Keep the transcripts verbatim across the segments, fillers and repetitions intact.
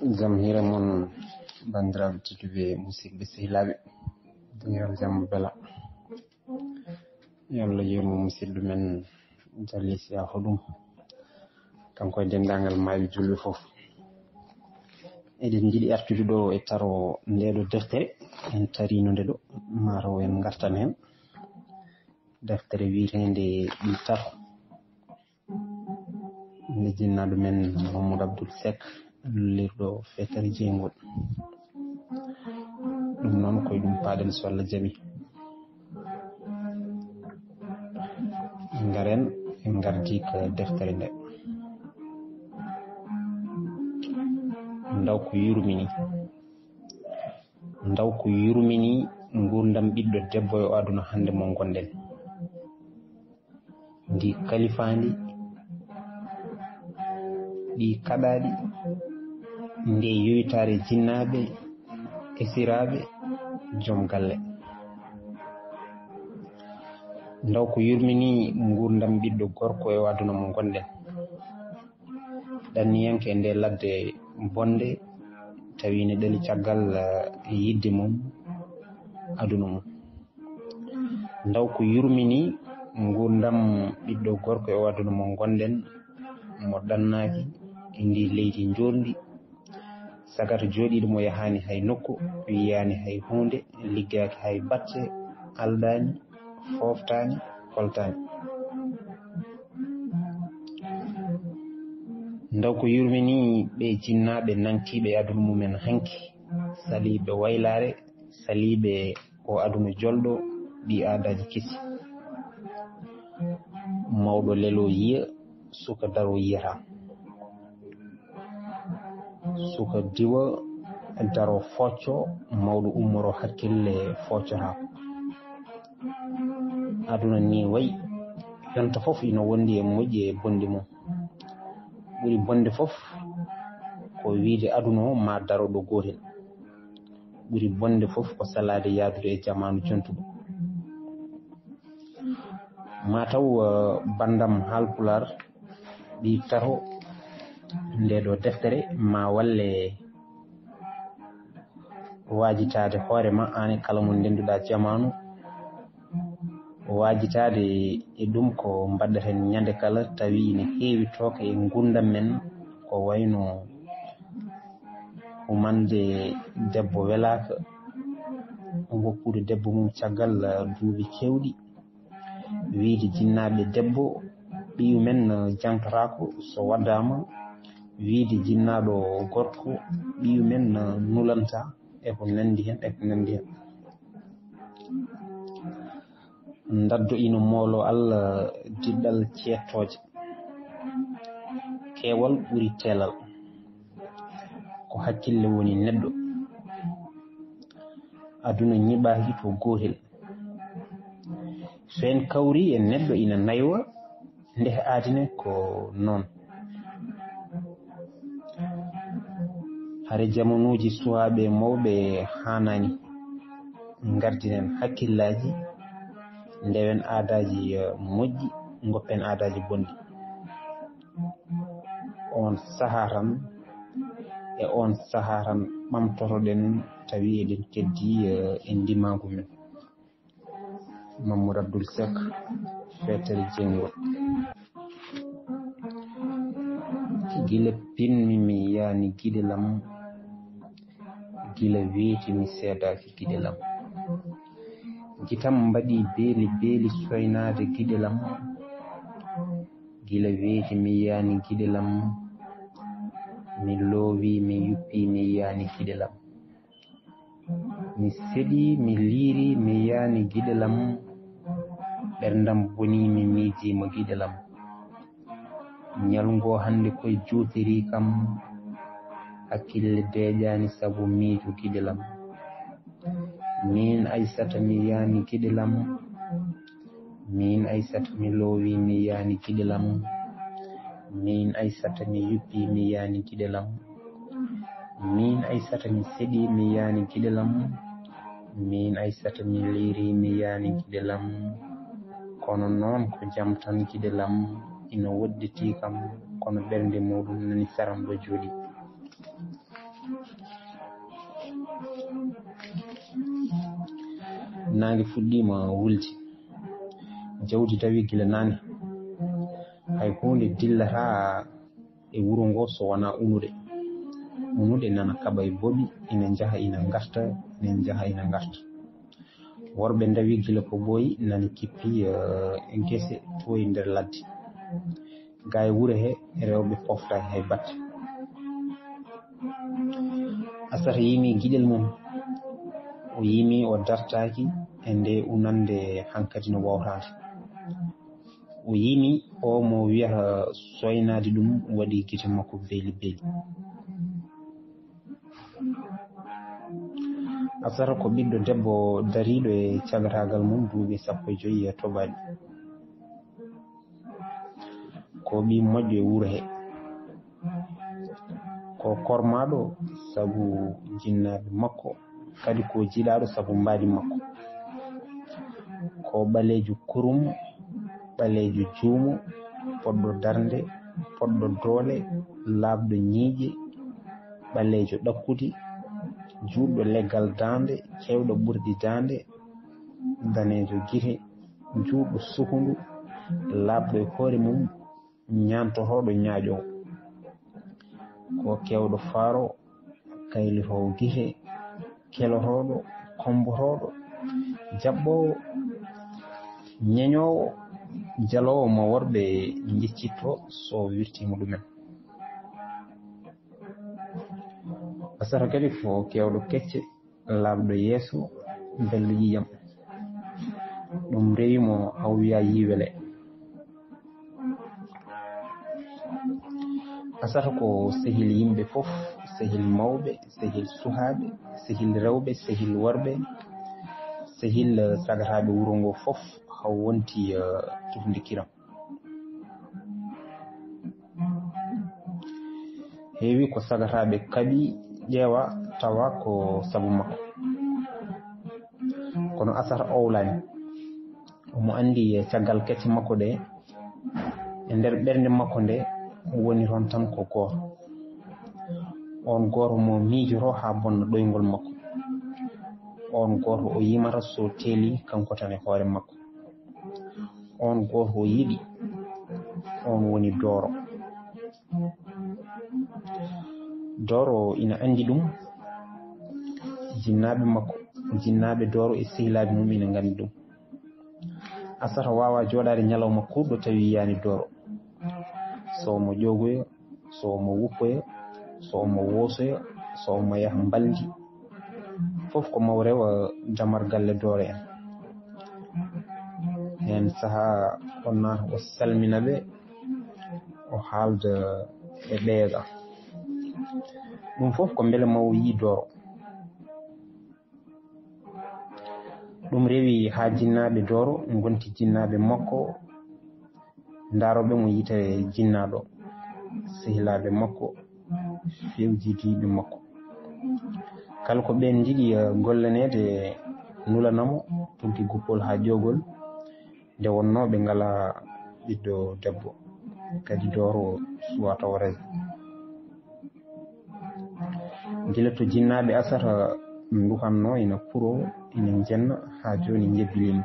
Jam hiira mon, banndiraaɓe tedduɓe, musidɓe sehilaaɓe, jam hiira jam bela. Yo Allah yurmo musidɗo men Jalli Siya Hoɗum, kanko e denndaangal maayɓe julɓe fof. Eɗen njiɗi artude ɗo e taro ndeeɗo deftere, en tarino nde ɗo, mataw en ngartan heen. Deftere wiyeteende Ɗi Taro. Nde jinnaaɗo men Mamadou Abdoul Seck, lullirɗo feetere jeyngol. Ɗum noon, koye ɗum paaɗen so Allah jaɓi. Ngaren, en ngardi ko deftere nde. Ndaw ko yurmini. Ndaw ko yurmini nguurndam ɓiɗɗo debbo e o aduna hannde mo ngonɗen. Ndi kalifaandi, ɗi kaɗaaɗi, nde yoytaare jinnaaɓe, esiraaɓe, joom galle. Ndaw ko yurmini nguurndam ɓiɗɗo gorko e o aduna mo ngonɗen. Ɗanniyanke e nde ladde bonde, tawi ne ɗali caggal, eh, yidde mum, aduna mum. Ndaw ko yurmini nguurndam ɓiɗɗo gorko e o aduna mo ngonɗen, mo ɗannaaki e ndi leydi njoorndi, sagata jooɗiiɗo mo yahaani hay nokku, wiyaani hay huunde, liggaaki hay batte, alɗaani, fooftaani, koltaani. Ndaw ko yurmini ɓe jinnaaɓe nangtiiɓe e aduna mumen hanki, saliiɓe waylaare, saliiɓe o aduna jolɗo, ɗi aadaaji kesi. Mawɗo lelo yiya, suka daro yiyata. Suka diwa, daro focco, mawɗo ummoro hakkille foccotaako. Aduna ni wayi, yonta fof ina wondi e moƴƴi e bonɗi mum. Ɓuri bonde fof ko wiide aduna o ma daro ɗo gootel. Ɓuri bonde fof ko salaade yahdude e jamaanu jontuɗo. Mataw, eh, banndam Haalpulaar, Ɗi Taro, nde ɗo deftere ma walle waajitaade hoore ma, aan e kala mo ndennduɗaa jamaanu, waajitaade e ɗum ko mbaɗɗaten ñande kala, tawi ina heewi tooke e nguurndam men, ko wayno humande debbo welaaka, woppude debbo mum caggal duuɓi keewɗi, wiide jinnaaɓe debbo, ɓiyu men jangtotaako so waddaama, wiide jinnaaɗo gorko, ɓiyu men nulanta, e ko nanndi heen, e ko nanndi heen. Ndaddo ina moolo Allah diɗɗal ceettooje. Keewal ɓuri teelal. Ko hakkille woni neɗɗo. Aduna ñiɓaaki to gootel. So en kawri e neɗɗo ina naywa, nde aadine ko noon. Hare jamanuuji suwaaɓe mawɓe haanaani. Ngardinen hakkillaaji, ndewen aadaaji, eh, moƴƴi, ngoppen aadaaji bonɗi. On sahaa tan, e on sahaa tan ɓamtotoɗen tawi eɗen keddi, eh, e ndimaagu men. Mamadou Abdoul Seck, feetere jeyngol. Gila pinmi mi yaani giɗel am, gila weeti mi seedaaki giɗel am. Gitam mbaɗi beeli beeli soynaade giɗel am, gila weeti mi yaani giɗel am, mi loowi mi yuppi mi yaani giɗel am. Mi seɗi, mi liiri, mi yaani giɗel am, ɓerndam boni, mi miijiima giɗel am. Ñalngu hannde koye juutiri kam, hakkille deeƴaani sabu miijo giɗel am. Miin Aysata mi yaani giɗel am, miin Aysata mi loowi mi yaani giɗel am, miin Aysata mi yuppi mi yaani giɗel am. Miin Aysata mi seɗi mi yaani giɗel am, miin Aysata mi liiri mi yaani giɗel am. Kono noon ko jam tan giɗel am, ina woɗɗitii kam, kono ɓernde muuɗum nani saram ɗo jooɗi. Naange fuɗɗiima wulde. Jawdi dawi gila naane. Hay huunde dillataa e wuro ngo so wonaa unude. Unude nana kaɓa e boɓi, ina njaha ina ngarta, ina njaha ina ngarta. Worɓe ndawi gila ko ɓooyi, nani kippi, eh, gese, toowi nder ladde. Gaa e wuro he, rewɓe poftaaki hay batte. Asata yimi giɗel mum. O yimi, o dartaaki e nde unande hankadi no wawtaade. O yimi, o mo wiyata soynaade ɗum waɗi gite makko beeli beeli. Asata ko ɓiɗɗo debbo dariiɗo e cagataagal mum duuɓi sappo e joyi e toɓaaɗi. Ko ɓii moƴƴo e wuro he. Ko kormaaɗo sabu jinnaaɓe makko, kadi ko jiɗaaɗo sabu mbaadi makko. Ko ɓaleejo kurum, ɓaleejo juumo, poɗɗo darnde, poɗɗo doole, laaɓɗo ñiiƴe, ɓaleejo ɗakkudi, juutɗo leggal daande, keewɗo ɓurdi daande, daneejo gite, juutɗo sukundu, laaɓɗo e hoore mum, ñaantotooɗo ñaaƴoowo. Ko keewɗo faaro, kaylitoowo gite, kelotooɗo, kommbotooɗo, jaɓɓoowo, ñeñoowo, jaloowo mo worɓe njeccittoo so wirtiima ɗumen. Asata kadi ko keewɗo kecce, laaɓɗo yeeso, belɗo ƴiiƴam. Ɗum rewi mo haw wiya yiwele. Asata ko sehil yimɓe fof, sehil mawɓe, sehil suhaaɓe, sehil rewɓe, sehil worɓe, sehil, eh, sagataaɓe wuro ngo fof, haw wonti, eh, tufndi kiram. Heewi ko sagataaɓe kaɓi ƴeewa tawa ko sabu makko. Kono Asata owlaani. Omo anndi e caggal kecce makko ɗe, e nder ɓernde makko nde, woni toon tan ko gooto. Oon gooto mo miijoto haa bonna ɗoyngol makko. Oon gooto o yimata so teeli kanko tan e hoore makko. Oon gooto o yiɗi, oon woni Dooro. Dooro ina anndi ɗum, jinnaaɓe makko, jinnaaɓe Dooro e sehilaaɓe mum ina nganndi ɗum. Asata waawaa jooɗaade ñalawma kuurɗo tawi yiyaani Dooro. So omo ƴoogoya, so omo wuppoya, so omo woosoya, so omo yaha mbalndi. Fof ko maw rewa damar galle Dooro en. Heen sahaa o naata o salmina ɓe, o haalda e ɓeeya. Ɗum fof ko mbele maw yii Dooro. Ɗum rewi haa jinnaaɓe Dooro ngonti jinnaaɓe makko, ndaarooɓe mo yiite jinnaaɗo, sehilaaɓe makko, fewjidiiɓe makko. Kala ko ɓeen njiɗi, eh, golleneede, nulana mo, tuggi guppol haa ƴoogol, nde wonnoo ɓe ngalaa ɓiɗɗo debbo, kadi Dooro suwaa tawa reejo. Gila to jinnaaɓe Asata nduhannoo, ina puroo, ina njenna, haa jooni njebbiliima.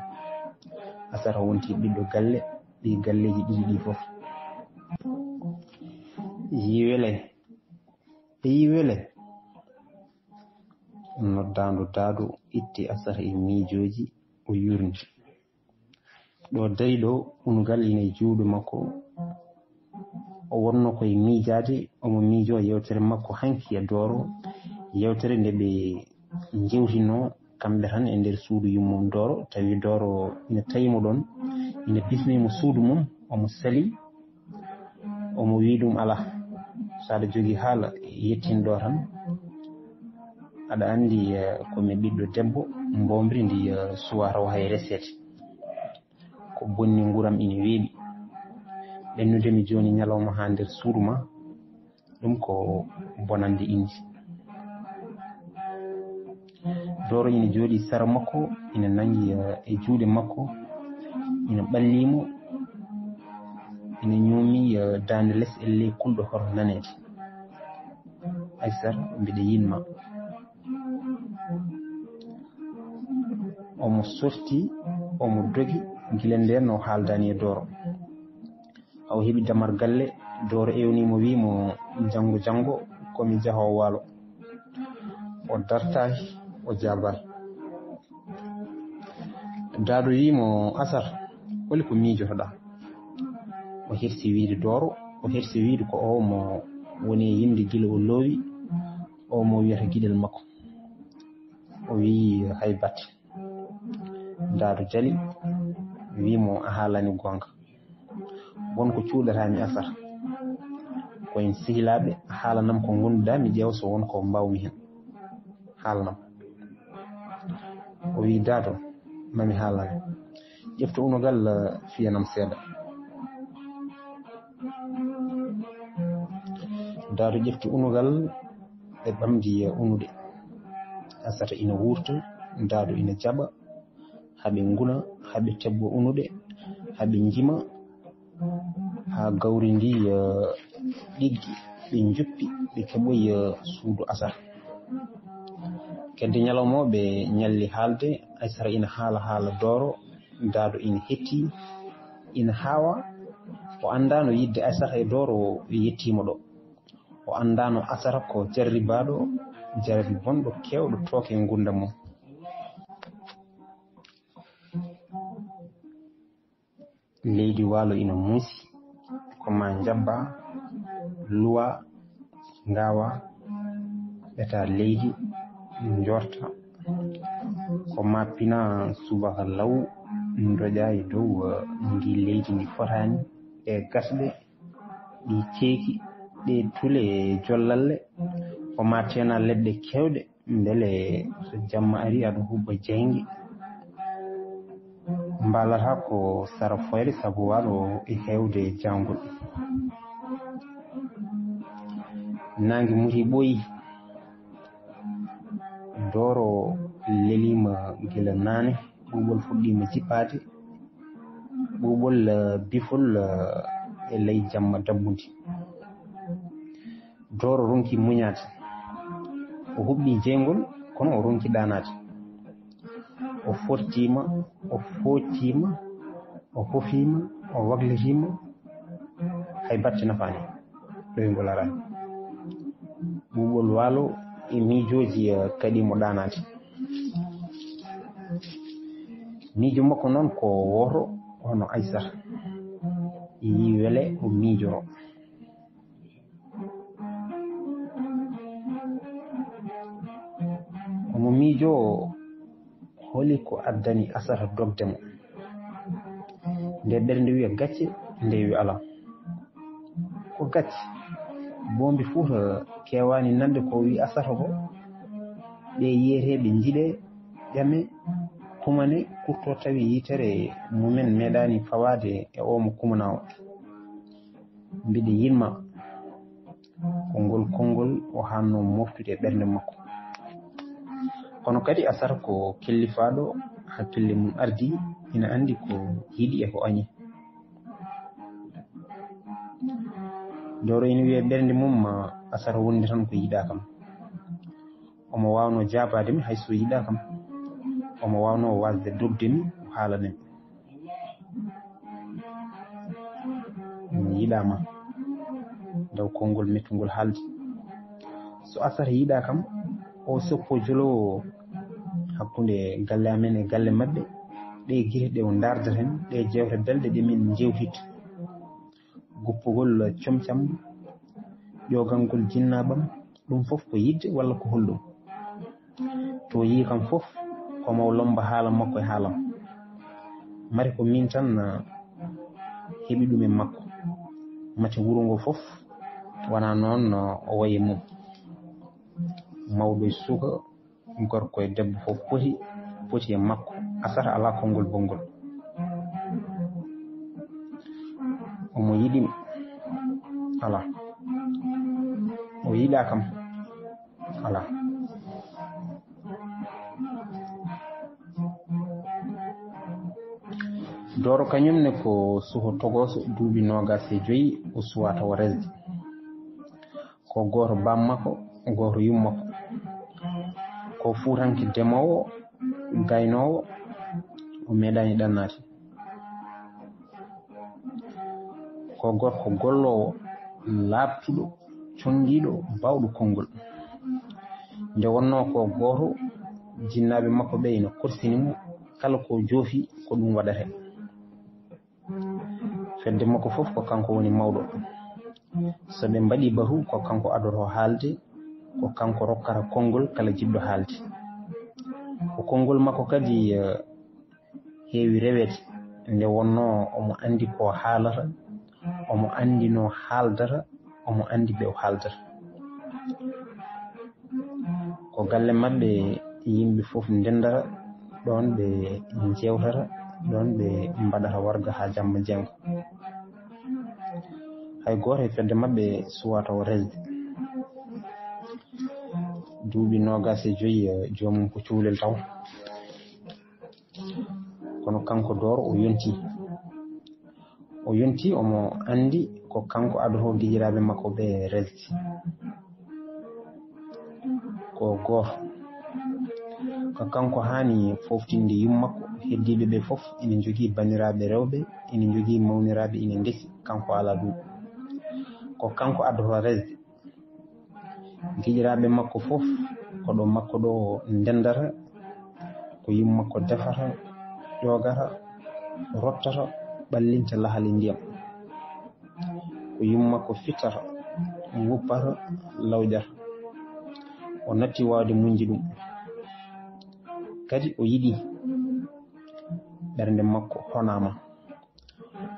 Asata wonti ɓiɗɗo galle, ɗii galleeji ɗiɗi ɗii fof. Yiwele, e yiwele. Noddaandu daadu itti Asata e miijooji, o yuurni. Ɗo dari ɗo, unugal ina e juuɗe makko. O wonno koye miijaade, omo miijoo yeewtere makko hanki e Dooro. Yeewtere nde ɓe njewtinoo kamɓe tan e nder suudu yummum Dooro, tawi Dooro ina tawi mo ɗoon, ina bismii mo suudu mum, omo salii, omo wii ɗum, "Alaa, so aɗa jogii haala, yettin ɗo tan. Aɗa anndi, eh, ko mi ɓiɗɗo debbo, mboomri ndi, eh, suwaa taw hay reseede. Ko bonni nguuram ina weeɓi. Ɓennude mi jooni ñalawma haa nder suudu ma, ɗum ko bonande inji." Dooro ina jooɗii sara makko, ina nanngi, eh, e juuɗe makko, ina ɓallii mo, ina ñoomi, eh, daande les e ley kulɗo hoto naneede. "Aysata, mbiɗa yiɗ ma." Omo sorti, omo dogi, gila ndeen o haaldani e Dooro. Haa o heɓi damar galle, Dooro ewni mo, wii mo, "Janngo, janngo, ko mi jahoowo waalo." O dartaaki, o jaabaani. Daado wii mo, "Asar, holi ko miijotoɗaa?" O hersi wiide Dooro, o hersi wiide ko o mo woni e yimde gila o loowi, o mo wiyata giɗel makko. O wii, "Hay batte." Daado jali, wii mo, "A haalani goonga. Won ko cuuɗataa mi, Asar. Ko en sehilaaɓe, haalanam ko ngonduɗaa, mi ƴeewa so won ko mbaawmi heen. Haalanam." O wii, "Daado, mami haalane. Ƴeftu unugal, eh, fiyanam seeɗa." Daado ƴefti unugal, ɓe ɓamdi, eh, unuɗe. Asata ina wuurta, Daado ina jaɓa, haa ɓe nguna, haa ɓe tebbo unuɗe, haa ɓe njima, haa gawri ndi, eh, ɗiggi, ɓe njuppi, ɓe keɓoyi, eh, suudu Asar. Kedde ñalawma o, ɓe ñalli haalde, Aysara ina haala haala Dooro, Daado ina hetti, ina haawa. O anndaano yiɗde Aysara e Dooro, o yettiima ɗo. O anndaano Asara ko jarribaaɗo, jarabi bonɗo, keewɗo tooke e nguurndam mum. Leydi waalo ina muusi, ko ma njabba, luwa, ngawa, ɓeta leydi, njorta, ko ma pina subaka law, ndoƴa e dow, eh, ndi leydi ndi fotaani, e gasɗe, ɗi ceeki, ɗe tule e jollalle, ko ma teena leɗɗe keewɗe, mbele so jamma ari aɗa huɓɓa jeynge. Mbaalata ko sara foyre sabu waalo e heewde jaangol. Naange muti ɓooyi. Dooro leliima gila naane, ɓuuɓol fuɗɗiima jippaade, ɓuuɓol, eh, bifol, eh, e ley jamma dabbundi. Dooro ronki muñaade. O huɓɓi jeyngol, kono o ronki ɗaanaade. O fortiima, o footiima, o hofiima, o waklitiima, hay batte nafaani. Ɗoyngol araani. Ɓuuɓol waalo e miijooji, eh, kaɗi mo ɗaanaade. Miijo makko noon ko wooto, hono Aysata. Yii wele o miijoro. Omo miijoo holi ko addani Asata dogde mo. Nde ɓernde wiya gacce, nde wiya alaa. Ko gacce. Boombi Fuuta keewaani nande ko wi Asata ko. Ɓe yiyeteeɓe njiɗe, ƴame, kumane, kurto tawi yitere mumen meeɗaani fawaade e oo mo kumanaa o. Mbiɗa yiɗ ma. Ko ngol konngol o haannoo moftude e ɓernde makko. Kono kadi Asata ko kellifaaɗo, hakkille mum ardii, ina anndi ko yiɗi e ko añi. Dooro ina wiya ɓernde mum, Asata wondi tan ko yiɗaa kam. Omo waawnoo jaabaade mi hay so yiɗaa kam. Omo waawnoo waasde dogde mi, o haalana mi. Mi yiɗaa ma. Ndaw konngol mettungol haalde. So Asata yiɗaa kam, o soppo joloowo hakkunde galle amen e galle maɓɓe. Ɗe gite ɗe o ndaardaten, ɗe jeewte belɗe ɗe min njeewtita. Guppugol comcam, ƴoogangol jinnaaɓam, ɗum fof ko yiɗde walla ko holɗum? To yii kam fof, ko mo lomba haala makko e haalam. Mari ko min tan, ah, heɓi ɗum e makko. Mate wuro ngo fof wona noon, ah, o wayi e mum. Mawɗo e suka, gorko e debbo fof poti, poti e makko. Asata alaa konngol bonngol. Omo yiɗi mi. Alaa. O yiɗaa kam. Alaa. Dooro kañum ne ko suho togooso duuɓi noogaas e joyi o suwaa tawa resde. Ko gooto baam makko, gooto yum makko. Ko fuutanke demoowo, gaynoowo, o meeɗaani ɗannaade. Ko gorko golloowo, laaɓtuɗo, conngiiɗo, baawɗo konngol. Nde wonnoo ko gooto, jinnaaɓe makko ɓe ina korsini mo, kala ko joofi ko ɗum waɗata. Fedde makko fof ko kanko woni mawɗo. So ɓe mbaɗi batu, ko kanko addoto haalde, ko kanko rokkata konngol kala jiɗɗo haalde. Ko konngol makko kadi, eh, heewi reweede, nde wonnoo omo anndi ko haalata, omo anndi no haaldata, omo anndi ɓe o haaldata. Ko galle maɓɓe yimɓe fof ndendata, ɗoon ɓe njeewtata, ɗoon ɓe mbaɗata warga haa jamma janngo. Hay gooto e fedde maɓɓe suwaa taw resde. Duuɓi noogaas e joyi, eh, joomum ko cuulel taw. Kono kanko Dooro o yonti. O yonti, omo anndi ko kanko addoto giƴiraaɓe makko ɓe resde. Ko gooto. Ko kanko haani foftinde yumma makko, heddiiɓe ɓe fof ina njogii banndiraaɓe rewɓe, ina njogii mawniraaɓe, ina ndesi, kanko alaa ɗum. Ko kanko addoto resde. Giƴiraaɓe makko fof ko ɗo makko ɗo ndendata, ko yumma makko defata, ƴoogata, rottata, ɓallinta lahali ndiyam. Ko yumma makko fittata, wuppata, lawƴata. O natti waawde muñde ɗum. Kadi o yiɗi, ɓernde makko honaama.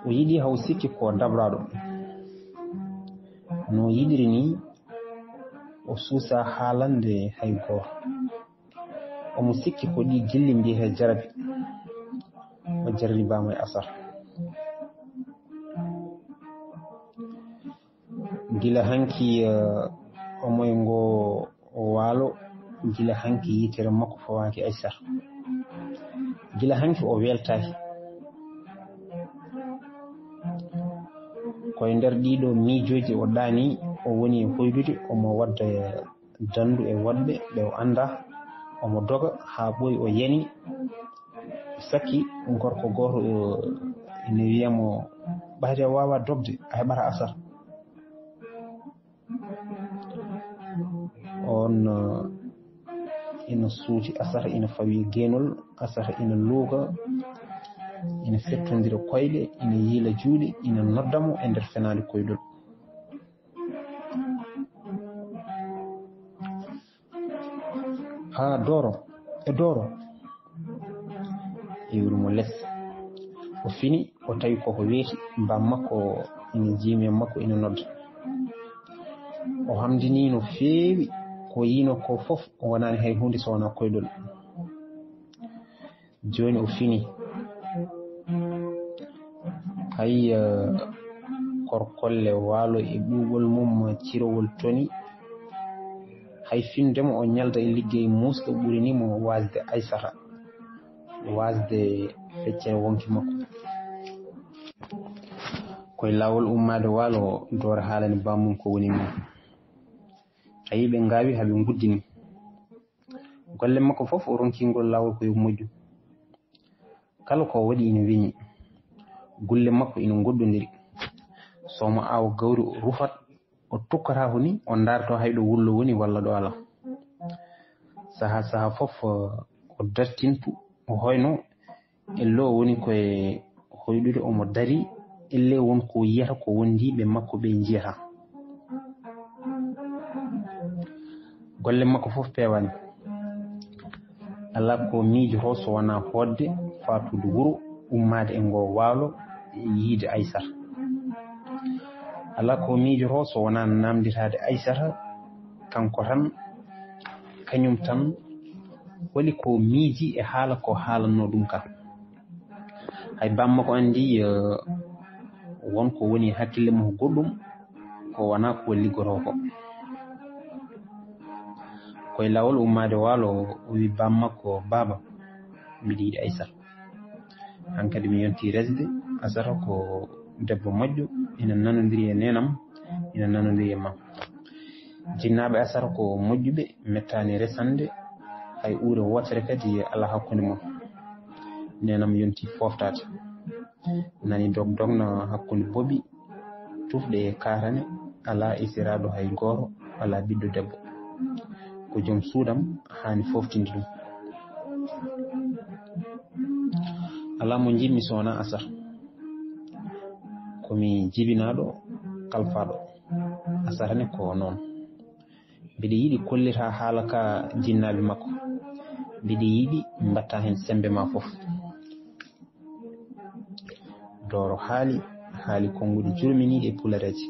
O yiɗi haw sikki ko dabraaɗo. No yiɗiri ni, o suusa haalande hay gooto. Omo sikki ko ɗi gilli mbiyetee jarabi. O jarribaama e asar. Gila hanki, eh, omo e ngo waalo, gila hanki yitere makko fawaaki Aysata. Gila hanki o weltaaki. Ko e nder ɗiɗo miijooji o ɗaani, o woni e hoyɗude, omo wadda dandu e woɗɓe ɓe o anndaa, omo doga haa ɓooyi o yani. Sakki gorko gooto, o, ina wiya mo, "Ɓayde a waawaa dogde, a heɓata asar." On, eh, ina suuti asar, ina fawi geenol, asar ina luuka, ina fettondira koyɗe, ina yiila juuɗe, ina nodda mo e nder fenaande koyɗol. Haa Dooro, e Dooro. Iwri mo les. O fini, o tawi koko weeti, bam makko ina jiimi e makko ina nodda. O hamdini no feewi, ko yiino ko fof, o wonaani hay huunde so wonaa koyɗol. Jooni o fini. Hay, eh, korkolle waalo e ɓuuɓol mum cirowol toni. Hay finde mo o ñalda e liggey muusɗo ɓuri ni mo waasde Aysata, waasde feccere wonki makko. Koye laawol ummaade waalo, Dooro haalani bammum ko woni mum. Tawi ɓe ngaawi haa ɓe nguddini. Golle makko fof o ronki ngol laawol ko yo moƴƴu. Kala ko o waɗi ina weñi. Gulle makko ina ngoɗɗondiri. So omo aawa gawri o rufat, o tukkata ko ni, o ndaarto hay ɗo wullo woni walla ɗo alaa. Saha saha fof, eh, o dartintu, o hoyno ello o woni ko e hoyɗude, omo dari, elle won ko yiyata ko wondiiɓe makko ɓe njiyata. Golle makko fof peewaani. Alaa ko miijoto so wonaa hootde faatude wuro, ummaade e ngoo waalo, yiide Aysata. Alaa ko miijoto so wonaa naamnditaade Aysata, kanko tan, kañum tan, holi ko miiji e haala ko haalannoo ɗum kan. Hay bamma ko anndi, eh, won ko woni hakkille mum ko goɗɗum, ko wonaa ko liggotoo ko. Koye laawol ummaade waalo, o wi bamma ko, "Baaba, mbiɗa yiɗi Aysata. Hankadi mi yonti resde, Aysata ko debbo moƴƴo, ina nanondiri e neenam, ina nanondiri e mam. Jinnaaɓe Aysata ko moƴƴuɓe, mettaani resande, hay ure wootere kadi alaa hakkunde mon." Nenam yonti foftaade. Nani dog dogna hakkunde bobi tufɗe e kaatane, alaa esiraaɗo hay gooto, alaa ɓiɗɗo debbo. Ko joom suudam haani foftinde ɗum. Alaa mo njiɗmi so wonaa Asar. Ko mi jibinaaɗo, kalfaaɗo. Asar ne ko noon. Mbiɗa yiɗi kollita haala ka jinnaaɓe makko. Mbiɗa yiɗi mbatta heen semmbe ma fof. Dooro haali, haali konnguɗi jurminiiɗi e pulareeje.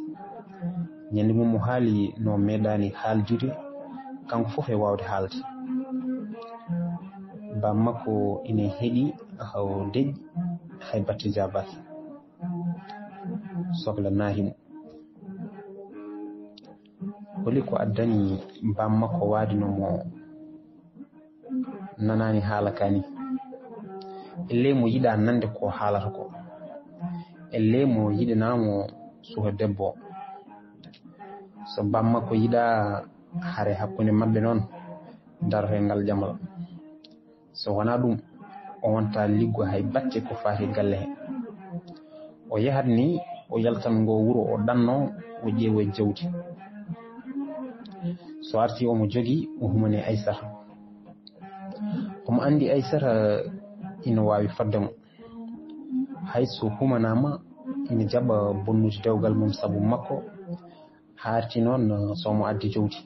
Ñande mum o haali no meeɗaani haaldude, kanko fof e waawde haalde. Baam makko ina heɗi, haa o deƴƴi, hay batte jaabaaki. Sokla naati mo. Holi ko addani baam makko waade no mo nanaani haala ka ni? Ellee mo yiɗaa nande ko haalata ko. Ellee mo yiɗanaa mo suka debbo. So baam makko yiɗaa hare hakkunde maɓɓe noon, daroto e ngal ƴamal. So wonaa ɗum, o wonta liggo hay batte ko faati galle he. O yahat ni, o yaltan ngo wuro, o ɗanno, o ƴeewo e jawdi. So arti omo jogi, o humani Aysata. Omo anndi Aysata ina waawi fodde mo. Hay so humanaama, ina jaɓa bonnude dewgal mum sabu makko. Haa arti noon, so omo addi jawdi.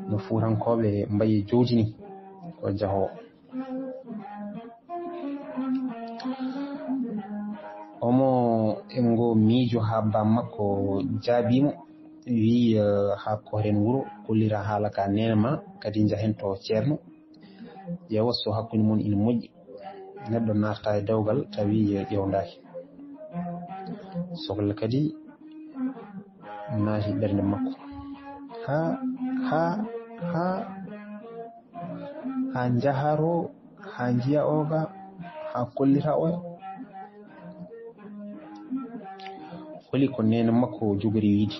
No Fuutankooɓe mbayi jawdi ni, ko jahoowo. Omo e ngo miijo haa baam makko jaabii mo, wiyi, eh, haa koren wuro, kollira haala ka neene ma, kadi njahen to ceerno. Ƴeewa so hakkunde mon ina moƴƴi. Neɗɗo naata e dewgal tawi ƴeewndaaki. Sokla kadi naati ɓernde makko. Haa, haa, haa, haa njaharo, haa njiya oga, haa kollita oya. Holi ko neene makko jogori wiide?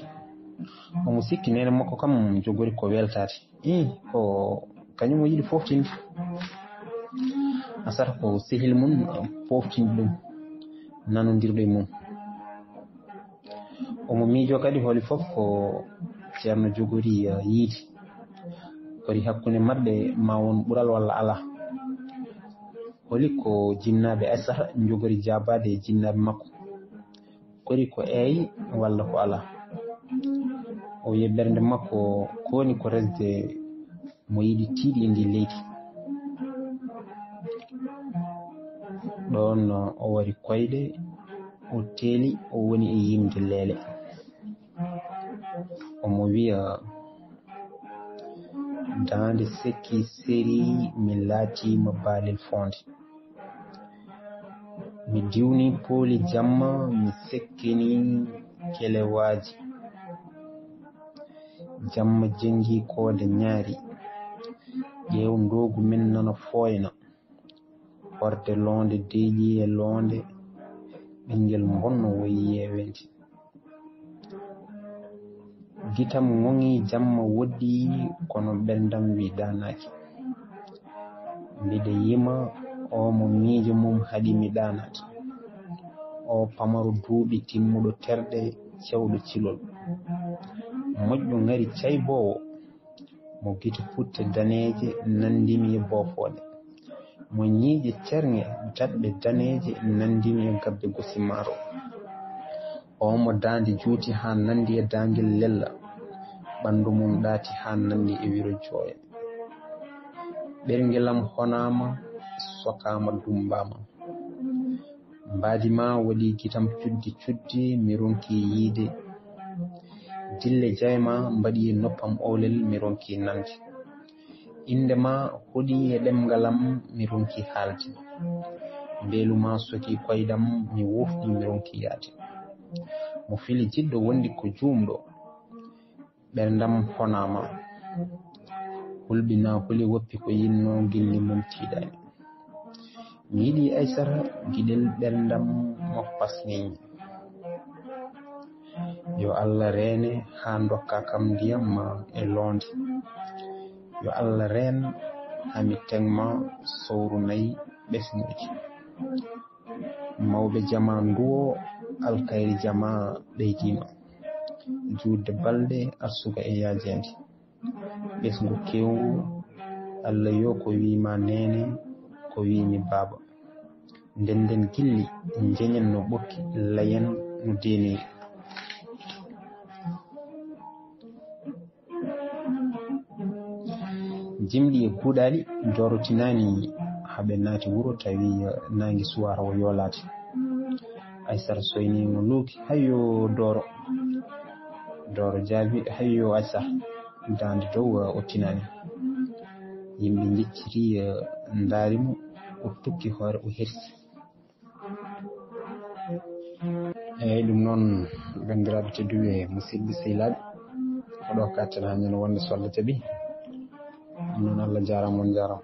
Omo sikki neene makko kam jogori ko weltaade. Ih, ko kañum o yiɗi foftinde. Asata ko sehil mum, foftinde ɗum, nanondirɗo e mum. Omo miijo kadi holi fof ko ceerno jogori, eh, yiide. Holi hakkunde maɓɓe ma won ɓural walla alaa? Holi ko jinnaaɓe Aysata njogori jaabaade e jinnaaɓe makko? Kori ko eey walla ko alaa? O wiyi ɓernde makko ko woni ko resde mo yiɗi tiiɗi e ndi leydi. Ɗoon o wari koyɗe, o teeli, o woni e yimde leele. Omo wiya, daande sekki seri, mi laatiima baalel foonde. Mi diwni pooli jamma, mi sekkini kelewaaji. Jamma jenngi koode ñaari. Ƴeew ndoogu men nana fooyna. Horde loonde deeƴi e loonde. Ɓinngel mbonno woyi yeewende. Gitam ŋoŋi jamma woɗɗi kono ɓerndam wi ɗaanaaki. Mbiɗa yima o mo miijo mum haɗi mi ɗaanat. O pamaro duuɓi timmuɗo terɗe cewɗo cilol. Moƴƴo ŋari cayboowo. Mo gite putte daneeje nanndimi e boofooɗe. Mo ñiiƴe cerŋe daɗɗe daneeje nanndimi e gabbe gosi maaro. O mo daande juuti haa nanndi e daangel lella. Ɓanndu mum ɗaati haa nanndi e wiro jooya. Ɓerngelam honaama, sokaama, dummbaama. Mbaadi ma waɗi gitam cuddi cuddi, mi ronki yiide. Dille jayma mbaɗi e noppam oolel, mi ronki nande. Innde ma hoɗi e ɗemngal am, mi ronki haalde. Mbeelu ma soki koyɗam, mi wofɗi, mi ronki yaade. Mo fili jiɗɗo wondi ko juumɗo. Ɓerndam honaama. Hulɓina huli woppi ko yinno gilli mum tiiɗaani. Mi yiɗi Aysata giɗel ɓerndam moppas ngeñi. Yo Allah reene haa ndokka kam ndiyam ma e loonde. Yo Allah reen haa mi tegma sowru nayi ɓesnguuji. Mawɓe jamaa nduwoo, alkayri jamaa ɓeydiima. Juutde balɗe, arsuka e yaajeende. Ɓesngu keewngu, Alla yo ko wii ma neene, ko wii mi baaba. Ndennden gilli, njeñen no ɓokki, layen no deeneeri. Jimɗi e kuuɗaali, Dooro tinaani haa ɓe naati wuro, tawi naange suwaa o yoolaade. Aysara soyni mo luuki, "Hayyo Dooro." Dooro jaabi, "Hayyo Aysara." Daande dow, o tinaani. Yimɓe njecciti, ndaari mo, o tukki hoore, o hersi. Eey, ɗum noon, banndiraaɓe tedduɓe, musidɓe sehilaaɓe, ko ɗo katten haa ñande wonde so Allah jaɓi. Ɗum noon, Allah jaaraama, on njaaraama.